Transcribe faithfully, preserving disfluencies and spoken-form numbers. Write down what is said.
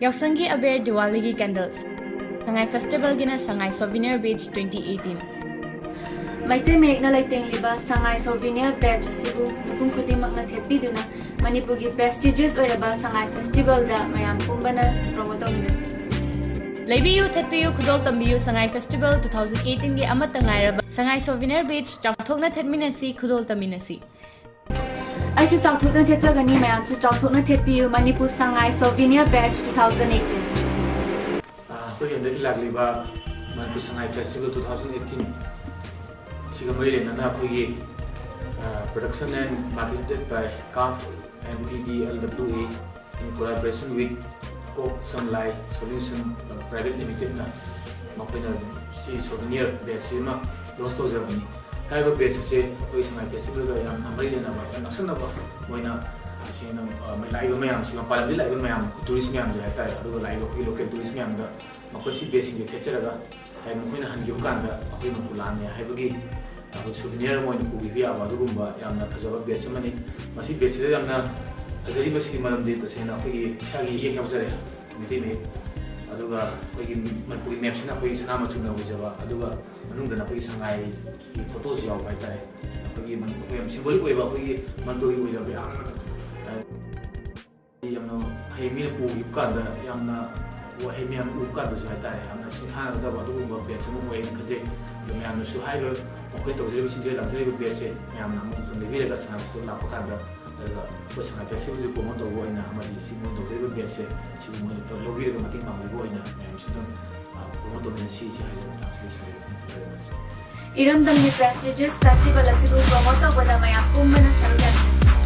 ꯌꯥꯎꯁꯪꯒꯤ ꯑꯕꯦꯔ, ꯗꯤꯋꯥꯂꯤꯒꯤ candles꯫ ꯁꯉꯥꯏ ꯐꯦꯁꯇꯤꯚꯦꯜꯒꯤꯅ ꯁꯉꯥꯏ Souvenir Badge twenty eighteen꯫ Meitei ꯃꯌꯦꯛꯅ ꯂꯩꯇꯦꯡꯂꯤꯕ ꯁꯉꯥꯏ Souvenir Badge ꯑꯁꯤꯕꯨ ꯃꯤꯄꯨꯝ ꯈꯨꯗꯤꯡꯃꯛꯅ ꯊꯦꯠꯄꯤꯗꯨꯅ ꯃꯅꯤꯄꯨꯔꯒꯤ prestigious ꯑꯣꯏꯔꯕ ꯁꯉꯥꯏ ꯐꯦꯁꯇꯤꯚꯦꯜꯗ ꯃꯌꯥꯝ ꯄꯨꯝꯕꯅ promote ꯇꯧꯃꯤꯟꯅꯁꯤ꯫ ꯂꯩꯕꯤꯌꯨ, ꯊꯦꯠꯄꯤꯌꯨ, ꯈꯨꯗꯣꯜ ꯇꯝꯕꯤꯌꯨ, ꯁꯉꯥꯏ ꯐꯦꯁꯇꯤꯚꯦꯜ two thousand eighteenꯒꯤ ꯑꯃꯠꯇ ꯉꯥꯏꯔꯕ ꯁꯉꯥꯏ Souvenir Badge ꯆꯥꯎꯊꯣꯛꯅ ꯊꯦꯠꯃꯤꯟꯅꯁꯤ, ꯈꯨꯗꯣꯜ ꯇꯝꯃꯤꯟꯅꯁꯤ꯫ ꯑꯩꯁꯨ ꯆꯥꯎꯊꯣꯛꯅ ꯊꯦꯠꯆꯒꯅꯤ, ꯃꯌꯥꯝꯁꯨ ꯆꯥꯎꯊꯣꯛꯅ ꯊꯦꯠꯄꯤꯌꯨ꯫ Manipur Sangai Souvenir Badge two thousand eighteen꯫ ꯑꯩꯈꯣꯏꯒꯤ ꯍꯟꯗꯛꯀꯤ ꯂꯥꯛꯂꯤꯕ Manipur Sangai festival two thousand eighteen ꯁꯤꯒ ꯃꯔꯤ ꯂꯩꯅꯅ ꯑꯩꯈꯣꯏꯒꯤ production and marketed by CAF and PDLWA in collaboration with Kok Samlai Solution Private Limitedꯅ ꯃꯈꯣꯏꯅ ꯁꯤ Souvenir Badgeꯁꯤ ꯑꯃ launch ꯇꯧꯖꯕꯅꯤ꯫ ꯍꯥꯏꯔꯤꯕ badge ꯑꯁꯦ ꯑꯩꯈꯣꯏ ꯁꯉꯥꯏ ꯐꯦꯁꯇꯤꯚꯦꯜꯒ ꯌꯥꯝꯅ ꯃꯔꯤ ꯂꯩꯅꯕ, ꯌꯥꯝ ꯅꯛꯁꯟꯅꯕ ꯑꯣꯏꯅ ꯁꯦꯡꯅ ꯂꯥꯛꯏꯕ ꯃꯌꯥꯝꯁꯤ, ꯃꯄꯥꯟ ꯂꯝꯗꯒꯤ ꯂꯥꯛꯏꯕ ꯃꯌꯥꯝ, ꯇꯨꯔꯤꯁ ꯃꯌꯥꯝꯁꯦ ꯍꯥꯏꯇꯥꯔꯦ, ꯑꯗꯨꯒ ꯂꯥꯛꯏꯕ ꯑꯩꯈꯣꯏꯒꯤ local ꯇꯨꯔꯤꯁ ꯃꯌꯥꯝꯗ ꯃꯈꯣꯏ ꯁꯤ badgeꯁꯤꯡꯁꯦ ꯊꯦꯠꯆꯔꯒ ꯍꯥꯏꯗꯤ ꯃꯈꯣꯏꯅ ꯍꯟꯈꯤꯕ ꯀꯥꯟꯗ ꯑꯩꯈꯣꯏ ꯃꯅꯤꯄꯨꯔ ꯂꯥꯛꯑꯝꯃꯦ ꯍꯥꯏꯕꯒꯤ ꯑꯩꯈꯣꯏ souvenir ꯑꯃ ꯑꯣꯏꯅ ꯄꯨꯈꯤꯕ ꯌꯥꯕ ꯑꯗꯨꯒꯨꯝꯕ ꯌꯥꯝꯅ ꯐꯖꯕ badge ꯑꯃꯅꯤ꯫ ꯃꯁꯤ badgeꯁꯤꯗ ꯌꯥꯝꯅ ꯐꯖꯔꯤꯕꯁꯤꯒꯤ ꯃꯔꯝꯗꯤ ꯇꯁꯦꯡꯅ ꯑꯩꯈꯣꯏꯒꯤ ꯏꯁꯥꯒꯤ ꯌꯦꯛ ꯌꯥꯎꯖꯔꯦ, ꯃꯩꯇꯩ ꯃꯌꯦꯛ꯫ ꯑꯗꯨꯒ ꯑꯩꯈꯣꯏꯒꯤ ꯃꯅꯤꯄꯨꯔꯒꯤ mapꯁꯤꯅ ꯑꯩꯈꯣꯏꯒꯤ ꯁꯅꯥ ꯃꯆꯨꯅ ꯑꯣꯏꯖꯕ, ꯑꯗꯨꯒ ꯃꯅꯨꯡꯗꯅ ꯑꯩꯈꯣꯏꯒꯤ ꯁꯉꯥꯏꯒꯤ photoꯁꯨ ꯌꯥꯎꯕ ꯍꯥꯏꯇꯥꯔꯦ꯫ ꯑꯩꯈꯣꯏꯒꯤ ꯃꯅꯤꯄꯨꯔ ꯌꯥꯝ symbolic ꯑꯣꯏꯕ, ꯑꯩꯈꯣꯏꯒꯤ ꯃꯅꯤꯄꯨꯔꯒꯤ ꯑꯣꯏꯖꯕ ꯌꯥꯝꯅ ꯌꯥꯝꯅ ꯍꯌꯦꯡ ꯃꯤꯅ ꯄꯨꯈꯤꯕ ꯀꯥꯟꯗ ꯌꯥꯝꯅ ꯋꯥꯍꯩ ꯃꯌꯥꯝ ꯎꯕ ꯀꯥꯟꯗꯁꯨ ꯍꯥꯏꯇꯥꯔꯦ, ꯌꯥꯝꯅ ꯁꯤꯡꯊꯥꯅꯒꯗꯕ ꯑꯗꯨꯒꯨꯝꯕ badge ꯑꯃ ꯑꯣꯏꯌꯦꯅ ꯈꯟꯖꯩ꯫ ꯑꯗꯣ ꯃꯌꯥꯝꯅꯁꯨ ꯍꯥꯏꯔꯤꯕ ꯃꯈꯣꯏ ꯇꯧꯖꯔꯤꯕ, ꯁꯤꯟꯖ ꯂꯥꯡꯖꯔꯤꯕ badgeꯁꯦ ꯃꯌꯥꯝꯅ ꯑꯃꯨꯛꯇꯪ ꯂꯩꯕꯤꯔꯒ ꯁꯉꯥꯏ ꯐꯦꯁꯇꯤꯚꯦꯜ ꯂꯥꯛꯄ ꯀꯥꯟꯗ, ꯑꯗꯨꯒ ꯑꯩꯈꯣꯏ ꯁꯉꯥꯏ ꯐꯦꯁꯇꯤꯚꯦꯜꯁꯨ promote ꯇꯧꯕ ꯑꯣꯏꯅ ꯑꯃꯗꯤ ꯁꯤ ꯃꯣꯏ ꯇꯧꯖꯔꯤꯕ badgeꯁꯦ ꯁꯤꯕꯨ ꯃꯣꯏꯅ ꯄꯨꯂꯞ ꯂꯧꯕꯤꯔꯒ ꯃꯇꯦꯡ ꯄꯥꯡꯕꯤꯕ ꯑꯣꯏꯅ ꯃꯌꯥꯝꯁꯨ ꯑꯗꯨꯝ promote ꯇꯧꯃꯤꯟꯅꯁꯤ ꯁꯤ ꯍꯥꯏꯖꯕ ꯃꯇꯥꯡꯁꯤꯗ ꯁꯤꯖꯔꯦ꯫ Thank you very much꯫ ꯏꯔꯝꯗꯝꯒꯤ prestigious festival ꯑꯁꯤꯕꯨ promote ꯇꯧꯕꯗ ꯃꯌꯥꯝ ꯄꯨꯝꯕꯅ ꯁꯔꯨꯛ ꯌꯥꯃꯤꯟꯅꯁꯤ꯫